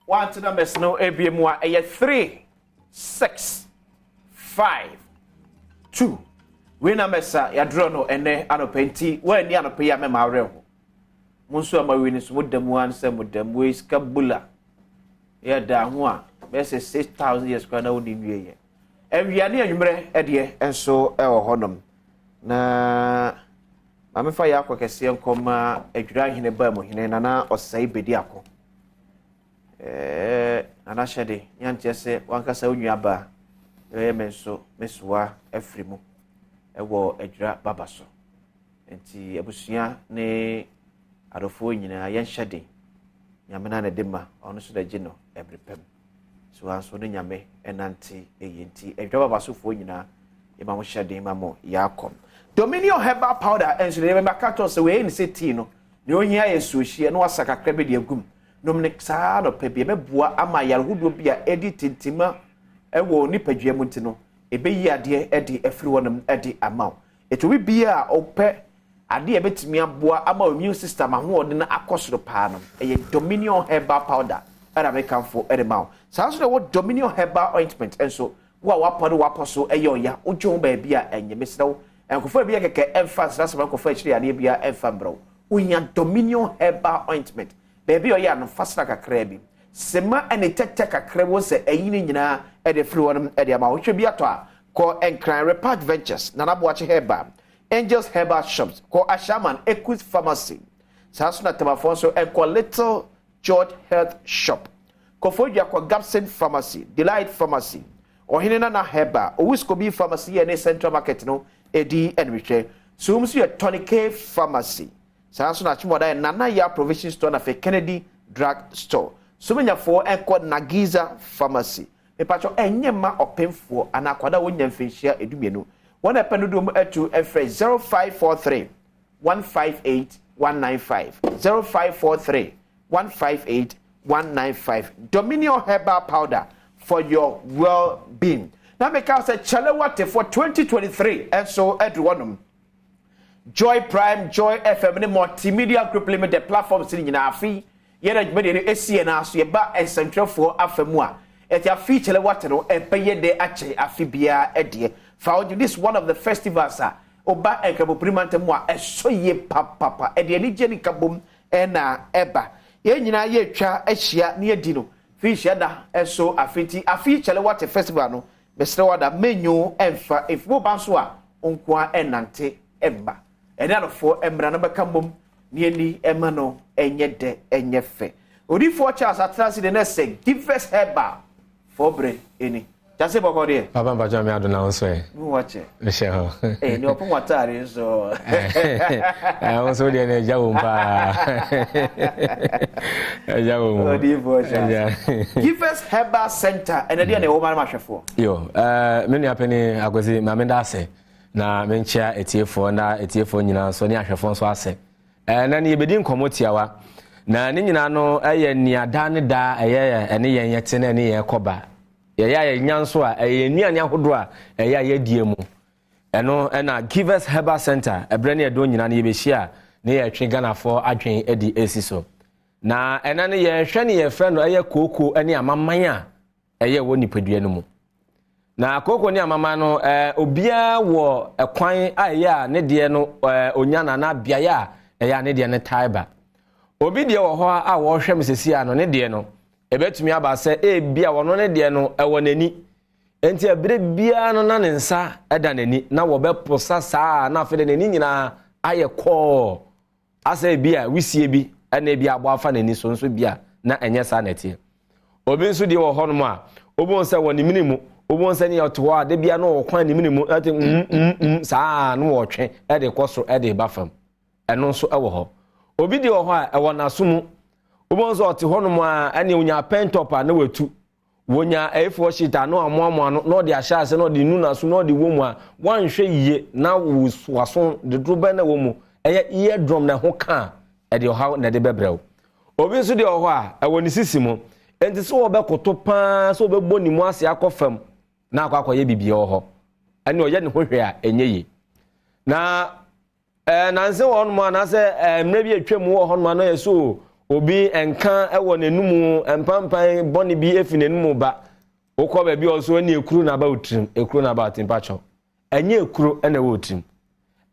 Wante numbers no ebie mu a, ɛyɛ 3, 6, 5, 2. Wei numbers a yɛadorɔ no ɛnɛ anɔpɛ, nti woanni anɔpɛ yi a, mɛma awerɛ ho. Mo nso a mawie no so, moda mu an sɛ moda mu. Wei sika bula yɛda ho a, bɛyɛ sɛ 6,000 years koraa na wode nwie. Yɛ awia ne anwummerɛ ɛdeɛ nso ɛwɔ hɔnom. Na maame fa yɛ akɔ kɛseɛ nkɔma Adwira Hene baa mu hene Nana Ɔsɛe Bɛdi Ako. Nana hyɛde nyanteɛ sɛ wankasa wo nua baa ɛbɛyɛ me nso mesoa afiri mu ɛwɔ Adwira Baba so. Nti abusua ne adɔfoɔ nyinaa, yɛnhyɛ den. Nyame na ne de ma, ɔno nso na gye no ɛbere pɛm so anso ne Nyame ɛnante ɛyɛ. Nti Adwira Baba sofoɔ nyinaa, yɛma mo hyɛ den ma mo yɛakɔ. Dominion Herbal Powder ɛnso de yɛbɛma ka kyerɛ sɛ wei ne sɛ tea no nea ohia yɛ nsuohyia na wasa kakra bi de agum nom ne saa nɔpɛ bi, ɛbɛboa ama ayarehodoɔ bi a ɛdi tintima ɛwɔ nipadua mu. Nti no ɛbɛyi adeɛ ɛde afiri hɔnom ɛde ama wo. Ɛti obi bia a ɔpɛ adeɛ a ɛbɛtumi aboa ama immune system ahoɔden no akɔ soro paa no, ɛyɛ Dominion Herbal Powder ɛna mekamfo ɛde ma wo. Saa nso na ɛwɔ Dominion Herbal Ointment nso. Wo a wapɔ no wapɔ so ɛyɛ ɔya, wogye ho baabi a ɛnyɛ, mesrɛ wo, nkɔfoɔ bi yɛ kɛkɛ ɛmfa nsrasɛm nkɔfoɔ akyire adeɛ bia ɛmfa mbrɛ wo. Wohia Dominion Herbal Ointment, baabi a ɔyɛ ano fasra kakra bi sema ɛne tɛtɛ kakra wɔ sɛ ɛyi ne nyinaa ɛde firi hɔnom ɛde ama. Wohwɛ bi atɔ a, kɔ Nkran Repat Ventures, Nana Boakye Herbal, Angels Herbal Shops, kɔ Ashaman Equus Pharmacy. Saa nso na Temafoɔ nso ɛkɔ Little George Health Shop, Kɔfɔdua kɔ Gapson Pharmacy, Delight Pharmacy, Ɔhene Nana Herbal, Owuskobi Pharmacy yɛ ne Central Market no ɛdi ɛnumihwɛ so nso yɛ Tony K Pharmacy. Saa nso na Akyemɔda yɛ Nana Ya Provision Store, na afei Kennedy Drug Store. Somanyafoɔ ɛkɔ Nagiza Pharmacy. Mipatwɔ, ɛnyɛ ma ɔpemfoɔ anaa akwadaa a wɔnya mfinhyia 12. Wɔn a ɛpɛ dodoɔ mu atu ɛfrɛ 0543 158 195, 0543 158 195. Dominion Herbal Powder for your well-being. Na meka sɛ Chalewote for 2023 ɛnso ɛduru hɔnom. Joy Prime, Joy FM ne Multimedia Group Limited platforms ne nyinaa, afei yɛn adwumadeɛ no esi yɛn aso, yɛba nsɛntwerɛfoɔ afa mu a ɛti afi Chalewote no ɛbɛyɛ de akyɛ afi biara ɛdeɛ fa ɔgye. This one of the festivals a ɔba Nkrabopiri mantam mu a ɛsɔ yie papapa, ɛde anigye ne nkabom ɛna ɛba. Yɛn nyinaa yɛtwa ahyia ne yɛdi no fi nhyia da ɛso afi. Nti afi Chalewote festival no, mesrɛ wada menyo ɛmfa efuo ba nso a nkoa ɛnante ɛmba, ɛne adɔfoɔ mmara no bɛka mmom ne ani ɛma no ɛnyɛ dɛ, ɛnyɛ fɛ. Odiifoɔ Charles Atrase de ne sɛ Givers Herbal fɔbrɛ ɛni kyase bɔkɔ deɛ. Papa, mpatwa mi adona wo so ɛ. Ne wakyɛ. Mehyɛ hɔ. Ɛɛ, ne ɔpɔn wataare nso. Ɛɛ, wo nso deɛ no agya wɔ mu paa, agya wɔ mu. Odiifoɔ Charles, Givers Herbal Center, ɛnɛ deɛ na ɛwɔ ma no mahwɛfoɔ. Yo, ɛɛ, me nua pani Akwasi, maame da ase na menkyia etiefoɔ na etiefoɔ nyinaa nso ne ahwɛfoɔ nso ase. Ɛɛ, na ne yɛbɛdi nkɔmmɔ tiawa na ne nyinaa no ɛyɛ nea daa ne daa ɛyɛ ɛne yɛn yɛte na ɛne yɛn kɔba yɛyɛ a yɛnya nso a ɛyɛ nnuane ahodoɔ a ɛyɛ a yɛdie mu. Ɛno ɛna Givers Herbal Center, ɛberɛ ne ɛdɔ nyinaa no yɛbɛhyia a ne yɛtwe Ghanafoɔ adwen de ɛsi so. Na ɛna no yɛhwɛ ne yɛfrɛ no ɛyɛ kooko ne amaman a ɛyɛ wɔ nipadua no mu. Na kooko ne amaman no, obiara wɔ ɛkwan a ɛyɛ a ne deɛ no onya na na beaeɛ a ɛyɛ a ne deɛ no tae ba. Obi deɛ wɔ hɔ a wɔrehwɛ me sɛsi a no, ne deɛ no ɛbɛtumi aba sɛ ebi a wɔno ne deɛ no ɛwɔ n'ani, nti ɛberɛ biara no na ne nsa ɛda n'ani na wɔbɛposa saa, na afei de n'ani nyinaa ayɛ kɔɔ asɛ ebi a wisie bi ɛna ebi abɔ afa n'ani so nso bi a na ɛnyɛ saa na ɛteɛ. Obi nso deɛ wɔ hɔnom a obi sɛ wɔ ne mene mu, obi sɛ ne ɔte hɔ a de bia na ɔwɔ kwan ne mene mu ɛte mm mm mm saa na wɔtwe ɛde kɔ soro ɛde ba fam. Ɛno nso ɛwɔ hɔ. Obi deɛ wɔ hɔ a ɛwɔ n'aso mu. Obi nso ɔte hɔnom a ɛne onya pen top a na watu, wonya A4 sheet a na wamoamoa no na ɔde ahyɛ ase na ɔde nu n'aso na ɔde wɔ mu a wanhwɛ yie na waso dodoɔ bɛn na wɔ mu ɛyɛ ear drum na ɛho ka a ɛde ɔhaw na ɛde bɛbrɛ wo. Obi nso deɛ wɔ hɔ a ɛwɔ ne sisi mu, nti sɛ wɔbɛkoto paa sɛ wɔbɛbɔ ne mu ase akɔ fam na akɔyɛ biribi wɔ hɔ ɛne ɔyɛ ne ho hwɛ a ɛnyɛ yie. Na nanse wɔ hɔnom anaasɛ mmerɛ bi atwa mu wɔ hɔnom ano yɛ so. Obi nka wɔ n'anum, mpampan bɔne bi efi n'anum ba. Wokɔ baabi a ɔso ɛne ekuro na aba wo tirim, ekuro na aba wo tirim pakyɛw. Ɛnyɛ ekuro na ɛwɔ wo tirim.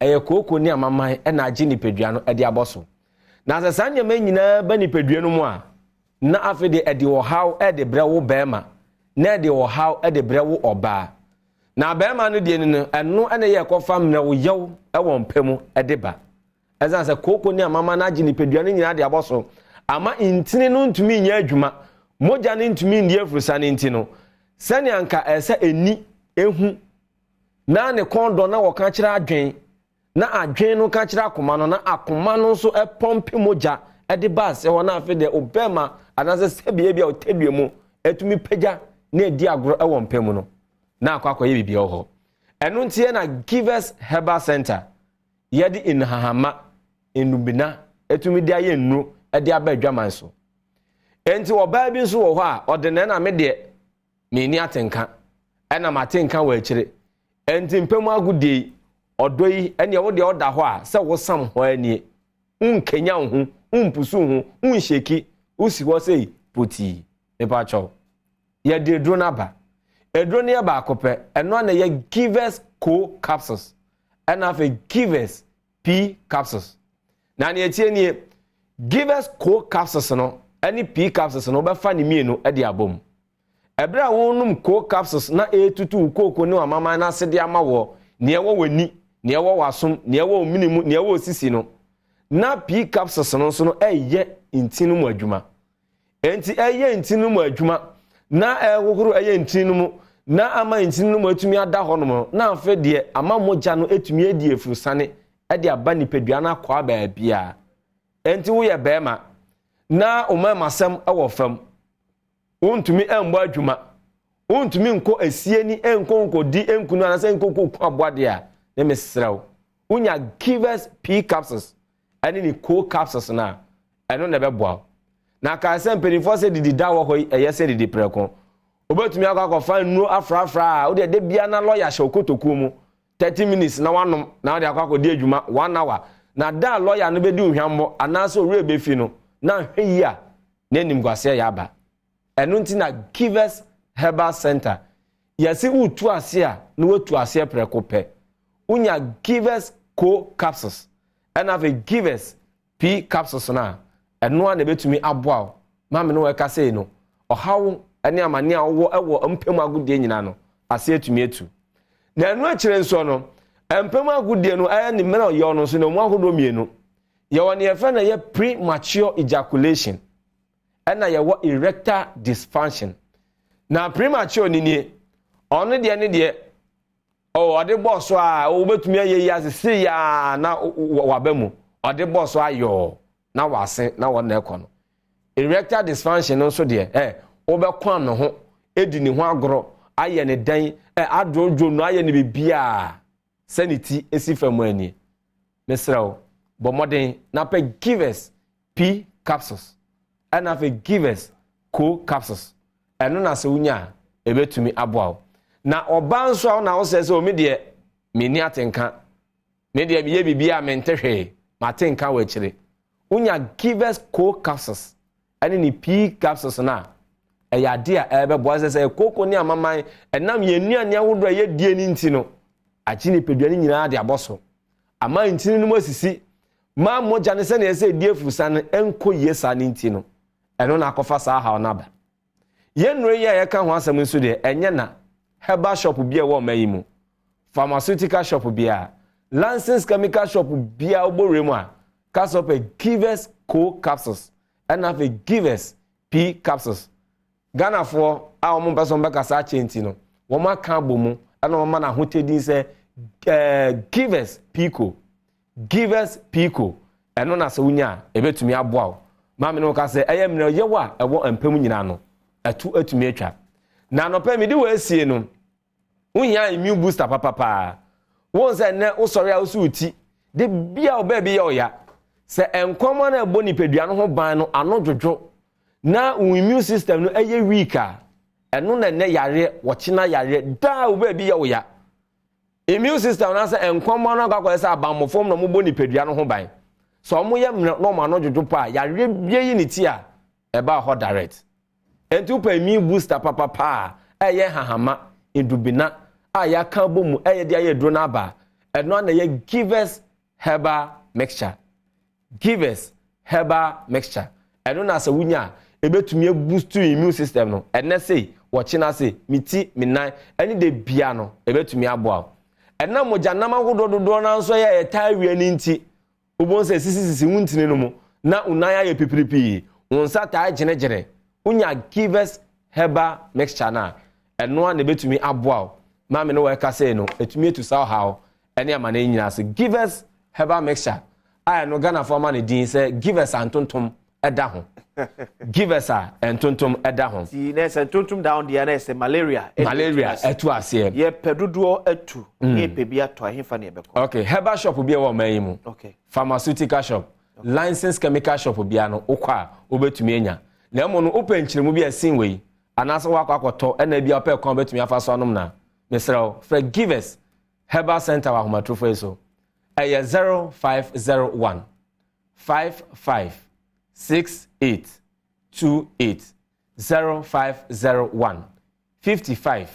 Ɛyɛ kooko ne amaman na agye nipadua no de abɔ so. Na sɛ saa nneɛma nyinaa ba nipadua no mu a, na afei deɛ ɛde ɔhaw de brɛ wo bɛrima, na ɛde ɔhaw de brɛ wo ɔbaa. Na bɛrima no deɛ no, ɛno na ɛyɛ ɛkɔfa mmerɛwyɛw wɔ mpa mu de ba. Ɛsiane sɛ kooko ne amama no agye nipadua no nyinaa de abɔ so ama ntini no ntumi nyɛ adwuma, mogya no ntumi nni afurusane nti no, sɛnea anka ɛsɛ ani ehu na ne kɔn dɔ na wɔka kyerɛ adwen na adwen no ka kyerɛ akoma no na akoma no nso pɔmpe mogya de ba ase hɔ na afei deɛ ɔbɛrima anaasɛ sɛbea bi a ɔtadua mu atumi pagya na adi agorɔ wɔ mpa mu no na akɔ akɔyɛ biribi wɔ hɔ. Ɛno nti na Givers Herbal Center yɛde nhahamma, nnubena atumi de ayɛ nnuro de aba adwaman so. Enti ɔbaa bi nso wɔ hɔ a ɔde na ɛna me deɛ menni atenka, ɛna matenka wɔ akyire. Enti mpɛ mu agodie yi, ɔdɔ yi, ɛneɛ wo deɛ ɔda hɔ a sɛ wosam hɔ anie, wonkenya wo ho, wompusu wo ho, wonhyeki, wosi hɔ sei potii. Mepa kyɛw. Yɛde aduro no aba. Aduro no yɛ baako pɛ, ɛno a na ɛyɛ Givers Co capsules, ɛna afei Givers P capsules. Na nea etie nie, Givers Co capsules no ɛne P capsules no, wobɛfa ne mmienu de abɔ mu. Ɛberɛ a wɔnom Co capsules na ɛretutu wo kooko ne wamaman no ase de ama wɔ nea ɛwɔ w'ani, nea ɛwɔ w'asom, nea ɛwɔ wo mene mu, nea ɛwɔ sisi no, na P capsules no nso no ɛyɛ ntin no mu adwuma. Enti ɛyɛ ntin no mu adwuma na ɛhohoro ɛyɛ ntin no mu na ama ntin no mu atumi ada hɔ nom no, na afei deɛ ama mogya no atumi adi afurusane ɛde aba nipadua no akɔa baabiara. Enti woyɛ bɛrima na ɔmɛmasɛm ɛwɔ fam, wontumi ɛmbɔ adwuma, wontumi nkɔ esie ni nkɔ nkɔdi nkunu anaasɛ nkɔ nkɔku aboadeɛ a, ne mesrɛ wo, wonya Givers P capsules ɛne ne Co capsules no a, ɛno na ɛbɛboa wo. Na kaa sɛ mpanimfoɔ sɛ didi da wɔ hɔ yi, ɛyɛ sɛ didi prɛko. Wobɛtumi akɔ akɔfa nnuro afrafra a wode ɛde bia na lɔya hyɛ wo mu 30 minutes na wanom na wode akɔ akɔdi adwuma 1 hour, na da a lɔya no bɛdi wo hwammɔ anaasɛ owura bɛfi no na ahwɛ yi a na animguaseɛ yɛ aba. Ɛno nti na Givers Herbal Center yɛse wotu ase a na woatu aseɛ prɛko pɛ. Wonya Givers Co capsules ɛna afei Givers P capsules no a, ɛno a na ɛbɛtumi aboa wo maame no. Wɔɛka sei no, ɔhaw ne amane a wɔwɔ ɛwɔ mpɛmu agodie nyinaa no ase atumi atu. Na ɛno akyire nso no, mpɛmu agodie no ɛyɛ ne mmerɛ ɔyɛ no nso na ɔmu ahodoɔ mmienu. Yɛwɔ ne yɛfrɛ no yɛ premature ejaculation, ɛna yɛwɔ erectile dysfunction. Na premature ni nie, ɔno deɛ ne deɛ ɔde bɔɔ so a wobɛtumi ayɛ yi asese yaa na waba mu, ɔde bɔɔ so ayɔɔ na wase na wɔn na ɛkɔ no. Erectile dysfunction no nso deɛ, wobɛkɔ ne ho edi ne ho agorɔ, ayɛ ne dan adwodwo no, ayɛ ne biribiara sɛ ne ti esi fam ani. Mesrɛ wo, bɔ mmɔden na pɛ Givers P capsules ɛna afei Givers Co capsules. Ɛno na sɛ wonya a, ɛbɛtumi aboa wo. Na ɔbaa nso a wona wosɛ sɛ omi deɛ menni atenka, me deɛ meyɛ biribi a mente hwee, mate nka wɔ akyire, wonya Givers Co capsules ɛne ne P capsules no a, ɛyɛ ade a ɛbɛboa sɛ kooko ne amaman ɛnam yɛn nnuane ahodoɔ a yɛdie no nti no agye nipadua no nyinaa de abɔ so ama ntini no mu asisi ma mogya no sɛnea ɛsɛ ɛdi afurusa no ɛnkɔ yie saa no nti no, ɛno na akɔfa saa haw no aba. Yɛn nnuro yi a yɛka ho asɛm nso deɛ, ɛnyɛ na herbal shop bi a ɛwɔ ɔman yi mu, pharmaceutical shop bi a, licensed chemical shop bi a wobɔ wura mu a, ka sɛ wopɛ Givers Co capsules ɛna afei Givers P capsules. Ghanafoɔ a wɔn mpɛ sɛ wɔn bɛkasa akyɛ nti no, wɔn aka abɔ mu ɛna wɔn ama no ahotɛdin sɛ Givers Pico, Givers Pico. Ɛno na sɛ wonya a, ɛbɛtumi aboa wo maame no ka sɛ ɛyɛ mmerɛ yɛwɔ a ɛwɔ mpam nyinaa no ɛto atumi atwa. Na anɔpɛ mede wɔ asie no, wohia immune booster papapaa. Wɔn sɛ nnɛ wosɔre a wosi wo ti de bia ɔbaa bi yɛ ɔya sɛ nkɔmɔ no ɛbɔ nipadua no ho ban no ano dwodwo na wo immune system no ɛyɛ weak a, ɛno na nnɛ yareɛ wɔkyena yareɛ daa wo baabi yɛ wo ya. Immune system no asɛ nkɔmɔ no akɔ akɔyɛ sɛ abanmmɔfam na ɔmobɔ nipadua no ho ban. Sɛ wɔn yɛ mmerɛ na wɔn ano dwodwo pa a, yareɛ bia yi ne ti a, ɛbaa hɔ direct. Enti wopɛ immune booster papapa a, ɛyɛ hahama, ndubina a yɛaka abɔ mu ɛyɛ de ayɛ aduro no aba a, ɛno ara na ɛyɛ Givers Herbal Mixture. Givers Herbal Mixture. Ɛno na sɛ wonya a, ɛbɛtumi abustu immune system no. Ɛnɛ sei, wɔkyena sei, me ti, me nan, ɛne da bia no, ɛbɛtumi aboa wo. Ɛnam mogyanam ahodoɔ dodoɔ no ara nso yɛ a yɛtaa wia no nti, wobɛhu sɛ ɛsisisisi wo ntini no mu na wo nan ayɛ pipiripii, wo nsa taa gyenegyene. Wonya Givers Herbal Mixture no a, ɛno ara na ɛbɛtumi aboa wo. Maame ne wɔreka sei no, ɛtumi atu saa ɔhaw ne amane nyinaa ase. Givers Herbal Mixture a ɛno Ghanafoɔ ama no din sɛ Givers a ntontom da ho. Givers a ntontom da ho. Ti na ɛsɛ ntontom da ho deɛ na ɛsɛ malaria. Malaria ɛtu aseɛ. Yɛpɛ dodoɔ atu ne yɛpɛ bi atɔ ɛhefa ne yɛbɛkɔ? Okay, herbal shop bi a ɛwɔ ɔman yi mu. Okay. Pharmaceutical shop, licensed chemical shop biara no wokɔ a wobɛtumi anya. Na mmom no wopɛ nkyerɛmu bi a ɛsen wei anaasɛ woakɔ akɔtɔ ɛna bi a wopɛ kwan wobɛtumi afa so anom no a, mesrɛ wo frɛ Givers Herbal Center wɔ ahomatorofo yi so. Ɛyɛ 0501 55 68 28 0501 55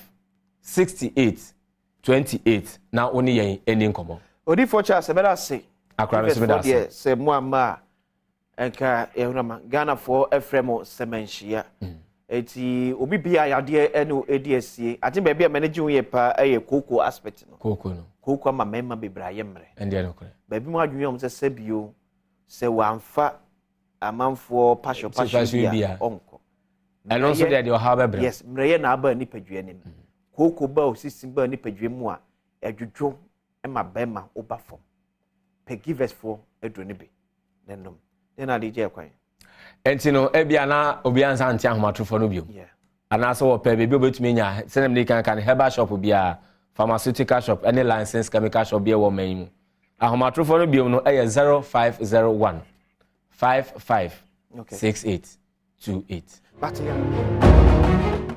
68 28 na wo ne yɛn ani nkɔmmɔ. Odiyifoɔ Charles mɛda ase. Akora me nso meda ase. Deɛ sɛ mo amma a nka yɛhunu ama Ghanafoɔ frɛ mo sɛmɛnhyia. Eti obi bia yadeɛ ɛne ɛdi asie. Ate baabi a m'ani gye ho yɛ paa ɛyɛ kooko aspect no. Kooko no. Kooko ama mmarima bebree ayɛ mmerɛ. Ɛndeɛ nokorɛ. Baabi mu adwene wɔn sɛ sɛbio sɛ wɔamfa amanfoɔ passion passion bi a ɔnkɔ. Ɛno nso deɛ deɛ ɔhaw bɛbrɛ. Yes, mmerɛyɛ na aba nipadua nim. Kooko ba osisi ba nipadua mu a ɛdwodwo ma bɛrima woba fam. Pɛ givers foɔ aduro no bi na nom. Deɛ na ade gye kwan. Nti no ebia na obi ansa nte ahomatorofo no bio. Anaasɛ wɔpɛ baabi a obetumi anya sɛnea mede kan ka no herbal shop biara, pharmaceutical shop ne licensed chemical shop biara wɔ ɔman yi mu. Ahomatorofo no bio no yɛ 0501 55 68 28. Bate ya.